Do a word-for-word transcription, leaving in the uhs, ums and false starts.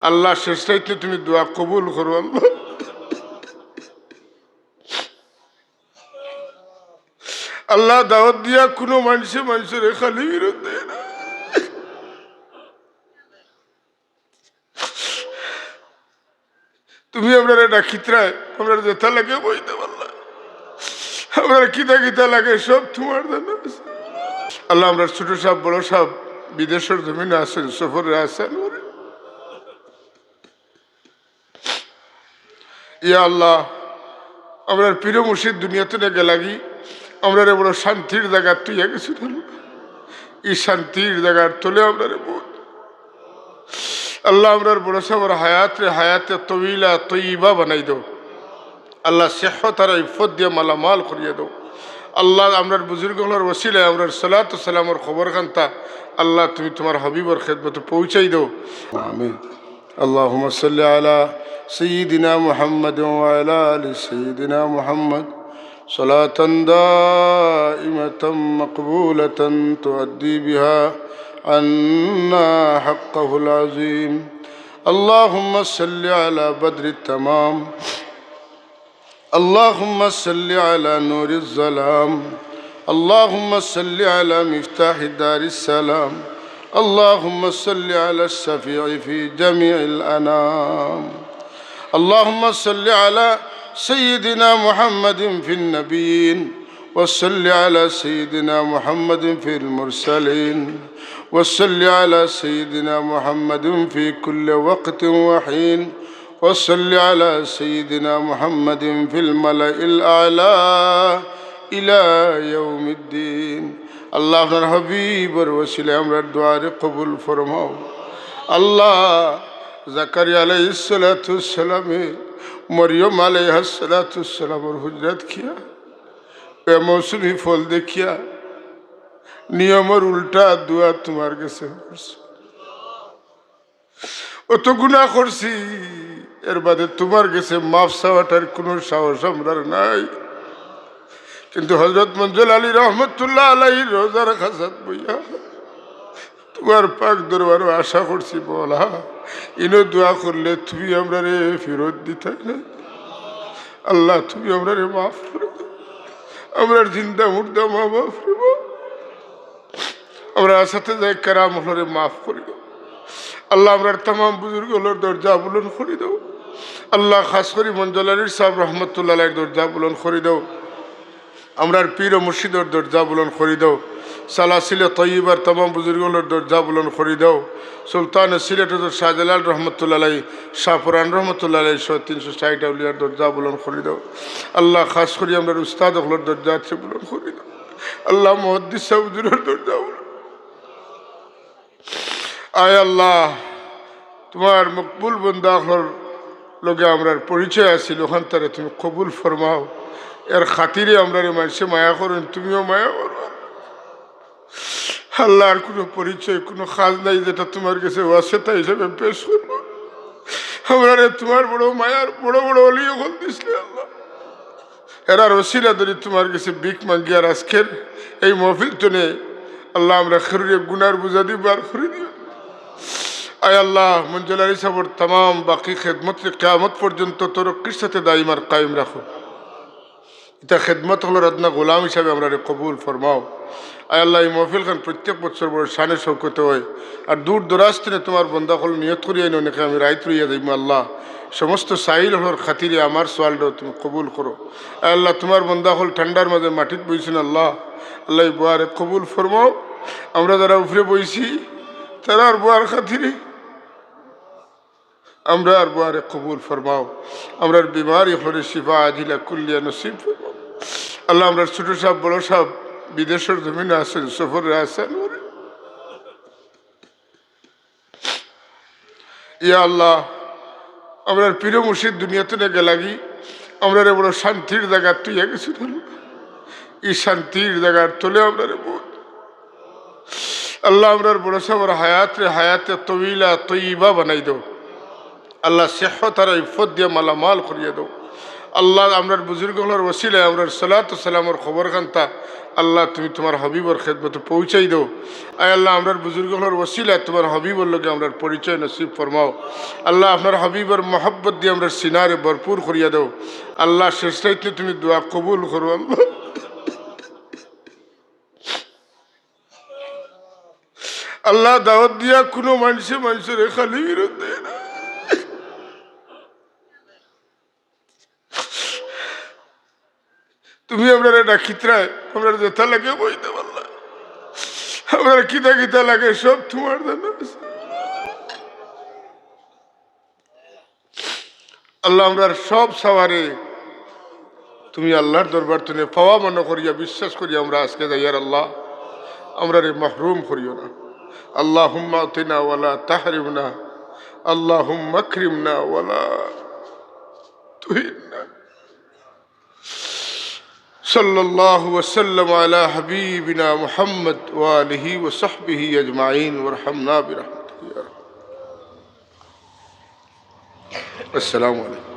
আল্লাহ, শেষ রাইত নু তুমি দোয়া কবুল করো আল্লাহ। আল্লাহ, দাওয়াত দিয়া কুনু মানষে মানষরে খালি ফিরত দেয় না। তুমি আমরারে ডাকিতরায়, আমরার যেতা লাগে কইতাম আল্লাহ। আমরার কিতা কিতা লাগে সব তুমার জানা আছে। আল্লাহ, আমরার ছোট সাব, বড় সাব বিদেশর জমিনো আছইন, সফরে আছইন। ইয়া আল্লাহ, আমরার পীর মুর্শিদ দুনিয়া তনে গেলাগি, আমরারে বড় শান্তির জাগাত থইয়া গেছইন আল্লাহ। ই শান্তির জাগার তলে আমরারে বউত আল্লাহ, আমরার বড় সাবর হায়াতরে হায়াতে তবিলা তৈয়বা বানাই দেও। আল্লাহ, সেহত আর ইফত দিয়া মালামাল করিয়া দেও। আল্লাহ, আমরার বুজুর্গ অকলর ওসিলায় আমরার সালাতু সালামর খবর খান্তা আল্লাহ, তুমি তুমার হাবিবর খেদমতে পৌঁছাই দেও। আমিন। اللهم صل على سيدنا محمد وعلى آل سيدنا محمد صلاة دائمة مقبولة تؤدي بها عنا حقه العظيم. اللهم صل على بدر التمام. اللهم صل على نور الظلام. اللهم صل على مفتاح دار السلام. اللهم صل على الشفيع في جميع الأنام. اللهم صل على سيدنا محمد في النبيين، وصل على سيدنا محمد في المرسلين، وصل على سيدنا محمد في كل وقت وحين، وصل على سيدنا محمد في الملأ الأعلى إلى يوم الدين. আল্লাহ, আপনার হাবিবর ওসিলায় আমরার দোয়ারে কবুল ফরমাও। আল্লাহ, জাকারিয়া আলাইহিস সালাতু ওয়াস সালামে মরিয়ম আলাইহাস সালাতু ওয়াস সালামর হুজরাত গিয়া বেমৌসুমি ফল দেখিয়া নিয়মর উল্টা দোয়া তুমার গেছে করছে। অত গুনা করছি, এর বাদে তুমার গেছে মাফ চাওয়াটার কুনু সাহস আমরার নাই। কিন্তু হযরত মঞ্জুল আলী রহমতুল্লাহ আলাইহির রওজার খাসাত বইয়া তুমার পাক দরবারো আশা করছি, মওলা, ইনো দোয়া করলে তুমি আমরারে ফিরত দিতায় না। আল্লাহ, তুমি আমরারে মাফ করি দেও। আমরার জিন্দা মুর্দা মা বাপ রে বাপ, আমরার আসাতে যায় কেরাম অকলরে মাফ করি দেও। আল্লাহ, আমরার তামাম বুজুর্গ অকলর দরজা বুলন্দ করি দেও। আল্লাহ, খাস করি মঞ্জুল আলীর সাব রহমতুল্লাহ আলাইহির দরজা বুলন্দ করি দেও। আমরার পীর ও মুর্শিদর দরজা বুলন্দ করি দেও। সালাসিলে তৈয়বার তামাম বুজুর্গ অকলর দরজা বুলন্দ করি দেও। সুলতানে সিলেট হযরত শাহজালাল রহমতুল্লাহ আলাইহি, শাহপরান রহমতুল্লাহ আলাইহি সহ তিনশো ষাইট আউলিয়ার দরজা বুলন্দ করি দেও। আল্লাহ, খাস করি আমরার উস্তাদ অকলর দরজা আছে বুলন্দ করি দেও। আল্লাহ, মুহাদ্দিস সাব হুজুরর দরজা বুলন্দ। আয় আল্লাহ, তুমার মকবুল বন্দা অকলর লগে আমরার পরিচয় আছিল, অখানতারে তুমি কবুল ফরমাও। এর খাতিরে আমরারে মানষে মায়া করইন, তুমিও মায়া করো। আল্লাহ, আর কুনু পরিচয়, কুনু কাজ নাই যেটা তুমার গেছে ওয়াসিতা হিসাবে পেশ করবো। আমরারে তুমার বড় মায়ার বড় বড় অলি অকল দিছলে আল্লাহ। এরার ওসিলা ধরি তুমার গেছে ভিক মাগি আর আজকের এই মহফিল তনে আল্লাহ, আমরা খেরুরে গুনার বুঝা দি বার করি দিও। আয় আল্লাহ, মঞ্জুল আলী সাবর তামাম বাকি খেদমতরে কিয়ামত পর্যন্ত তরক্কির সাথে দাইম আর কায়েম রাখো। ইতা খেদমত অকলর আদনা গোলাম হিসাবে আমরারে কবুল ফরমাও। আয় আল্লাহ, ই মহফিল খান প্রত্যেক বছর বড় শানে শৌকতে অয়। আর দূর দরাজ তনে তুমার বন্দা অকল নিয়ত করি আইন, অনেকে আমি রাইত রইয়া যাইমু। আল্লাহ, সমস্ত সাইল অকলর খাতিরে আমার সওয়ালটাও তুমি কবুল করো। আয় আল্লাহ, তুমার বন্দা অকল ঠান্ডার মাঝে মাটিত বইছইন আল্লাহ। আল্লাহ, ই বওয়ারে কবুল ফরমাও। আমরা যারা উপরে বইছি, তারার বওয়ার খাতিরে আমরার বওয়ারে কবুল ফরমাও। আমরার বিমারি অকলরে শিফা আজিলা কুল্লিয়া নসিব ফরমাও। আল্লাহ, আমরার ছোট সাব, বড় সাব বিদেশর জমিনো আছইন, সফরে আছইন। ইয়া আল্লাহ, আমরার পীর মুর্শিদ দুনিয়া তনে গেলাগি, আমরারে বড় শান্তির জাগাত থইয়া গেছইন আল্লাহ। ই শান্তির জাগার তলে আমরারে বউত আল্লাহ, আমরার বড় সাবর হায়াতরে হায়াতে তবিলা তৈয়বা বানাই দেও। আল্লাহ, সেহত আর ইফত দিয়া মালামাল করিয়া দেও। আল্লাহ, আমরার বুজুর্গ অকলর ওসিলায় আমরার সালাত ও সালামর খবর খান্তা আল্লাহ তুমি তুমার হাবিবর খেদমতো পৌঁছাই দেও। আয় আল্লাহ, আমরার বুজুর্গ অকলর ওসিলায় তুমার হাবিবর লগে আমরার পরিচয় নসিব ফরমাও। আল্লাহ, আপনার হাবিবর মহব্বত দিয়া আমরার সিনারে ভরপুর করিয়া দেও। আল্লাহ, শেষ রাইতে তুমি দোয়া কবুল করো আল্লাহ। আল্লাহ, দাওয়াত দিয়া কুনু মানষে মানষরে খালি ফিরত দেয় না। তুমি আমরারে ডাকিত্রায়, আমরার যেতা লাগে বইতে পারলা। আমরার কিতা কিতা লাগে সব তুমার জানা আছে। আল্লাহ, আমরার সব চাওয়ারে তুমি আল্লাহর দরবার তুনে পাওয়া মনো করিয়া, বিশ্বাস করিয়া আমরা আজকে যাইয়ার আল্লাহ, আমরারে মাহরুম করিও না। আল্লাহুম্মা আতিনা ওয়ালা তাহরিমনা, আল্লাহুম্মা আকরিমনা ওয়ালা তুহিননা। সাল্লাল্লাহু ওয়া সাল্লাম আলা হাবিবিনা মুহাম্মদ ওয়া আলিহি ওয়া সাহবিহি আজমাইন ওয়ারহামনা বিরাহমাতিকা ইয়া রাহমান। আসসালামু আলাইকুম।